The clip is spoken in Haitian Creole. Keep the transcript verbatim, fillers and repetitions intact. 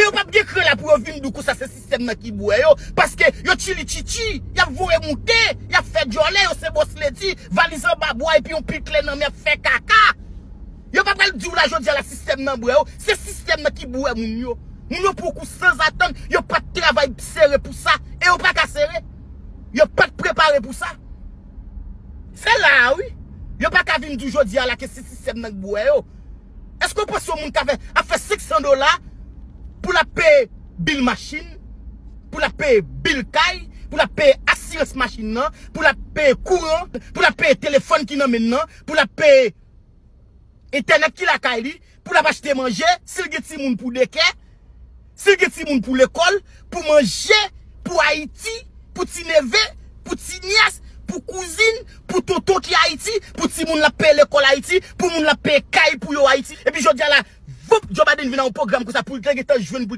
Yo p ap gen kran la pou yo vin di w konsa se sistèm nan ki bwè yo. Paske yo tchili tchitchi, y ap voye moute, y ap fè djòlè, yo se bòs ledi, valiz anba bwa epi yon pil kle nan men ap fè kaka. Yo pa pral di w la jodi a la sistèm nan bwè yo. Se sistèm nan ki bwè moun yo. Moun yo pran kou sanzatann, yo pa t travay sere pou sa. E yo pa ka sere. Yo pa t prepare pou sa. Se la a wi. Yo pa ka vin di w jodi a la ke se sistèm nan k bwè yo. Èske w panse yon moun ka fè, ap fè senk san dola pou l ap peye bil machin, pou l ap peye bil kay, pou l ap peye asirans machin nan, pou l ap peye kouran, pou l ap peye telefòn ki nan men l nan, pou l ap peye entènèt ki lakay li, pou l ap achte manje, si l gen timoun pou dekè, si l gen timoun pou lekòl, pou manje, pou Ayiti, pou ti neve, pou ti nyès, pou kouzin, pou tonton ki Ayiti, pou timoun l ap peye lekòl Ayiti, pou moun l ap peye kay pou yo Ayiti. Epi jodi a la, voup, Joe Biden vin ak yon pwogram konsa pou l te gentan jwenn pou